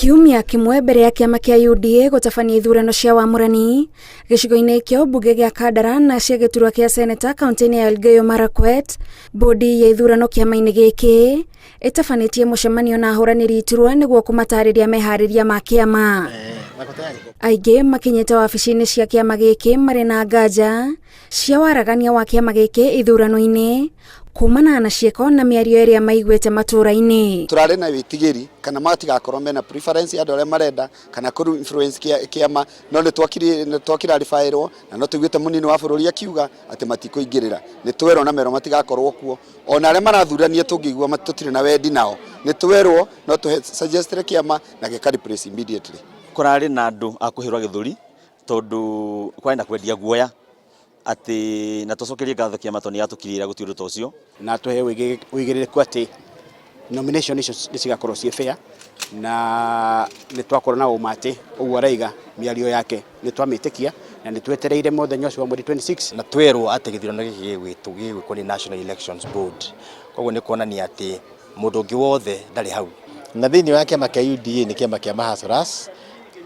Kiumia kĩmwe mbere ya kĩama kĩa UDA gũtabania ithurano cia wamũrani gĩcigo-inĩ kĩa ũmbunge gĩa Kandara na cia gĩturwa kĩa seneta kaunti-inĩ ya Elgeyo Marakwet, bodi ya ithurano kĩama-inĩ gĩkĩ ĩtabanĩtie mũcemanio na ahũranĩri iturwa nĩguo kũmatarĩria meharĩria ma kĩama. Aingĩ makinyĩte wabici-inĩ cia kĩama gĩkĩ marĩ na nganja cia waragania wa kĩama gĩkĩ ithurano-inĩ kumana na ciĩko na mĩario ĩrĩa maiguĩte matũũra-inĩ. Tũrarĩ na wĩtigĩri kana matigakorwo mena preference ya andũ arĩa marenda kana kũ influence kĩama, no nĩ twakiraribaĩrwo na no tũiguĩte mũnini wa bũrũri akiuga atĩ matikũingĩrĩra. Nĩ twerwo na merwo matigakorwo kuo, ona arĩa marathurania tũngĩigua tũtirĩ na wendi nao, nĩ twerwo no tũhe suggest kĩama na gĩka replace immediately. Kũrarĩ na andũ a kũhĩrwo gĩthũri tondũ kwarĩ na kwendia guoya atĩ na tũcokerie ngatho kĩama tondũ nĩ yatũkirĩra gũtirĩ ũndũ ta ũcio. Na tũhe ũigĩrĩrĩku atĩ nomination icio nĩ cigakorwo ciĩ fair, na nĩ twakorwo na ũma atĩ ũguo araiga mĩario yake nĩ twamĩtĩkia na nĩ twetereire mũthenya ũcio wa mweri 26. Na twerwo atĩ gĩthurano gĩkĩ gĩgwĩkwo nĩ National Elections Board, koguo nĩ kuonania atĩ mũndũ ũngĩ wothe ndarĩ hau. Na thĩinĩ wa kĩama kĩa UDA nĩ kĩama kĩa mahustlers,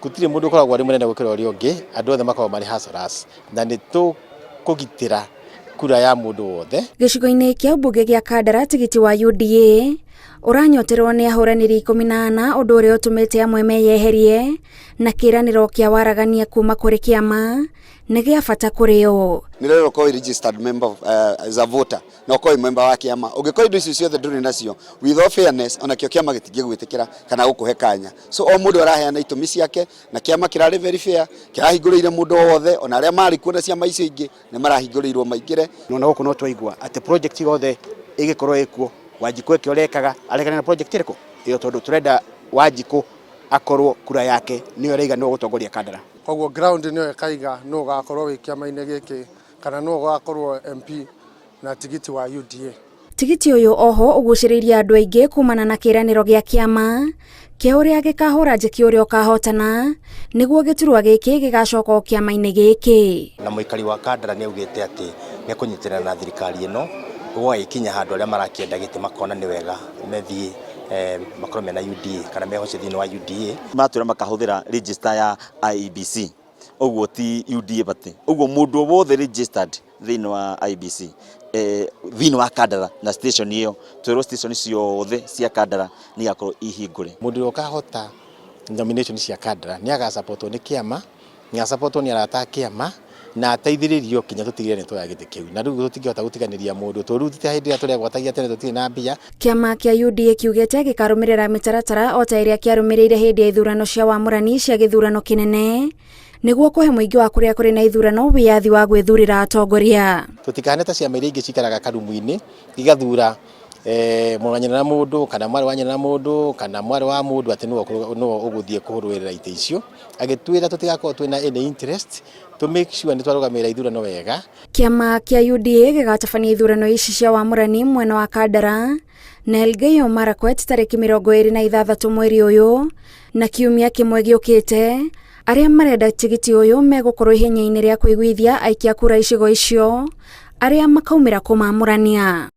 gũtirĩ mũndũ ũkoragwo arĩ mũnene gũkĩra ũrĩa ũngĩ, andũ othe makoragwo marĩ hustlers, na nĩ tũkũgitĩra kura ya mũndũ wothe. Gĩcigo-inĩ kĩa ũmbunge gĩa Kandara tigiti wa UDA ũranyoterwo nĩ ahũranĩri 14, ũndũ ũrĩa ũtũmĩte amwe meyeherie na kĩĩranĩro kĩa waragania kuma kũrĩ kĩama nĩ gĩa bata kũrĩ o. Nĩ rero ũkorwo registered member as a voter na ũkorwo member wa kĩama, ũngĩkorwo indo icio ciothe ndũrĩ nacio, with all fairness, onakĩo kĩama gĩtingĩgwĩtĩkĩra kana gũkũhe kanya. So o mũndũ araheana itũmi ciake na kĩama kĩrarĩ very fair, kĩrahingũrĩire mũndũ o wothe, ona arĩa marĩ kuo na ciama icio ingĩ nĩ marahingũrĩirwo maingĩre. Nona gũkũ no twaigua atĩ project yothe ĩgĩkorwo ĩkuo, Wanjikũ eke ũrĩa ekaga, aregane na project ĩrĩkũ ĩyo, tondũ tũrenda Wanjikũ akorwo kura yake nĩyo ĩraiga nĩwe gũtongoria Kandara. Koguo ground nĩyo ĩkaiga nũ ũgakorwo wĩ kĩama-inĩ gĩkĩ kana nũ ũgakorwo MP na tigiti wa UDA. Tigiti ũyũ oho ũgucĩrĩirie andũ aingĩ kumana na kĩĩranĩro gĩa kĩama kĩa ũrĩa gĩkahũra njeki ũrĩa ũkahotana nĩguo gĩturwa gĩkĩ gĩgacoka o kĩama-inĩ gĩkĩ. Na mũikari wa Kandara nĩ augĩte atĩ nĩ ekũnyitĩrĩra na thirikari ĩno gũgagĩkinya handũ arĩa marakĩenda gĩtĩ makona nĩ wega methiĩ makorwo mena UDA kana mehoce thĩinĩ wa UDA. Matwĩra makahũthĩra register ya IEBC, ũguo ti UDA party, ũguo mũndũ wothe registered thĩinĩ wa IEBC thĩinĩ wa Kandara na station ĩyo, twerwo station ciothe cia Kandara nĩ igakorwo ihingũre. Mũndũ ũrĩa ũkahota nomination cia Kandara nĩ agasupportwo nĩ kĩama, nĩ asupportwo nĩ arata a kĩama na ateithĩrĩrio kinya tũtigĩrĩre nĩ tuoya gĩtĩ kĩu. Na rĩu tũtingĩhota gũtiganĩria mũndũ tondũ rĩu ti hĩndĩ ĩrĩa tũregwatagia tene tũtirĩ na mbia. Kĩama kĩa UDA kiugĩte gĩkarũmĩrĩra mĩtaratara o ta ĩrĩa kĩarũmĩrĩire hĩndĩ ya ithurano cia wamũrani cia gĩthurano kĩnene nĩguo kũhe mũingĩ wa kũrĩa kũrĩ na ithurano wĩyathi wa gwĩthurĩra atongoria. Tũtikahane ta ciama iria ingĩ cikaraga karumu-inĩ igathura mũrũ wa nyina na mũndũ kana mwarĩ wa nyina na mũndũ kana mwarĩ wa mũndũ atĩ nĩwe ũgũthiĩ kũrũĩrĩra itĩ icio. Agĩtwĩra tũtigakorwo twĩna any interest to make sure nĩ twarũgamĩrĩra ithurano wega. Kĩama kĩa UDA gĩgatabania ithurano ici cia wamũrani mwena wa Kandara na Elgeyo Marakwet tarĩki 26 mweri ũyũ, na kiumia kĩmwe gĩũkĩte arĩa marenda tigiti ũyũ megũkorwo ihenya-inĩ rĩa kũiguithia aikia kura icigo icio arĩa makaumĩra kũmamũrania.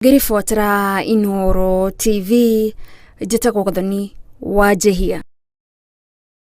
Ngĩribotera Inooro TV, njĩtagwo Gathoni wa Njehia.